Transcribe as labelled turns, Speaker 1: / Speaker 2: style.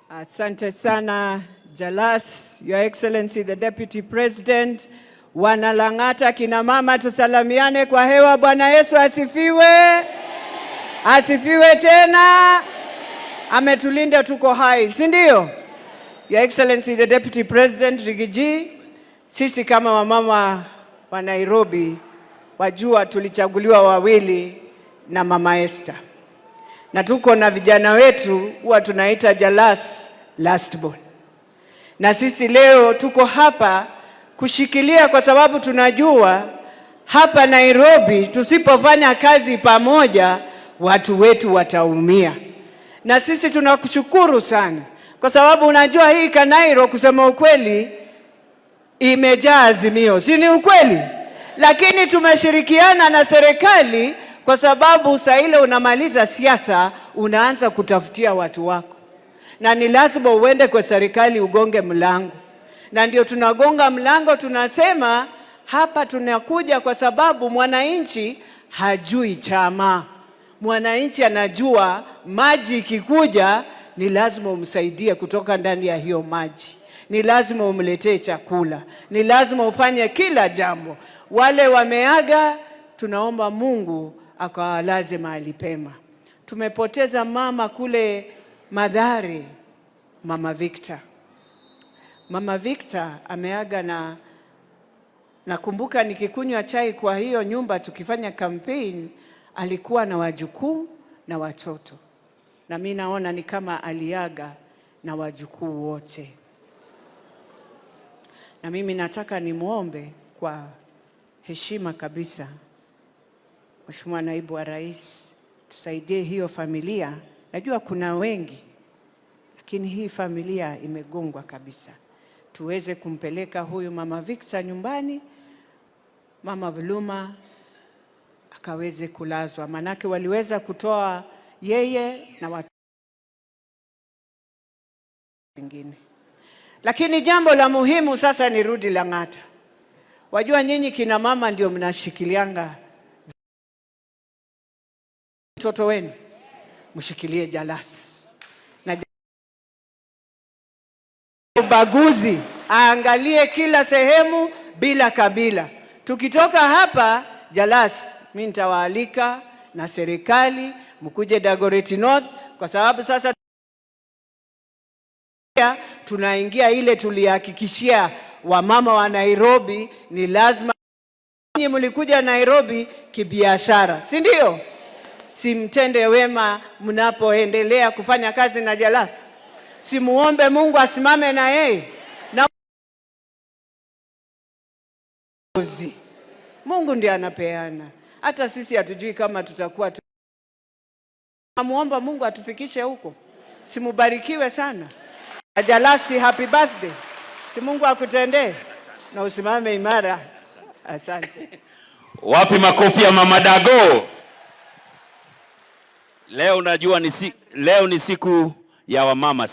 Speaker 1: Asante sana, Jalas, Your Excellency the Deputy President, wana Lang'ata, kina mama, tusalamiane kwa hewa. Bwana Yesu asifiwe, asifiwe tena. Ametulinda, tuko hai, si ndio? Your Excellency the Deputy President Riggy G, sisi kama wamama wa Nairobi, wajua tulichaguliwa wawili na Mama Esther na tuko na vijana wetu huwa tunaita Jalas last born, na sisi leo tuko hapa kushikilia, kwa sababu tunajua hapa Nairobi tusipofanya kazi pamoja watu wetu wataumia. Na sisi tunakushukuru sana kwa sababu unajua hii Kanairo, kusema ukweli, imejaa Azimio, si ni ukweli? Lakini tumeshirikiana na serikali kwa sababu saa ile unamaliza siasa unaanza kutafutia watu wako, na ni lazima uende kwa serikali ugonge mlango, na ndio tunagonga mlango, tunasema hapa tunakuja kwa sababu mwananchi hajui chama. Mwananchi anajua maji ikikuja ni lazima umsaidie kutoka ndani ya hiyo maji, ni lazima umletee chakula, ni lazima ufanye kila jambo. Wale wameaga, tunaomba Mungu akawalaze mahali pema. Tumepoteza mama kule Mathare, Mama Victor. Mama Victor ameaga na nakumbuka nikikunywa chai kwa hiyo nyumba tukifanya campaign, alikuwa na wajukuu na watoto, na mi naona ni kama aliaga na wajukuu wote. Na mimi nataka nimwombe kwa heshima kabisa, Mheshimiwa Naibu wa Rais, tusaidie hiyo familia. Najua kuna wengi, lakini hii familia imegongwa kabisa. Tuweze kumpeleka huyu Mama Victor nyumbani, Mama Viluma akaweze kulazwa, manake waliweza kutoa yeye na watu wengine. Lakini jambo la muhimu sasa, nirudi Lang'ata. Wajua nyinyi kina mama ndio mnashikilianga mtoto wenu, mshikilie Jalas na ubaguzi, aangalie kila sehemu bila kabila. Tukitoka hapa Jalas, mi nitawaalika na serikali mkuje Dagoretti North, kwa sababu sasa tunaingia ile tulihakikishia wamama wa Nairobi, ni lazima nyinyi mlikuja Nairobi kibiashara, si ndio? Simtende wema mnapoendelea kufanya kazi na Jalas, simuombe Mungu asimame na yeye na Mungu ndiye anapeana. Hata sisi hatujui kama tutakuwa, tunamuomba Mungu atufikishe huko. Simubarikiwe sana. Jalasi, happy birthday. Si Mungu akutendee na usimame imara. Asante.
Speaker 2: Wapi makofi ya Mama Dago? Leo najua ni leo ni siku ya wamama.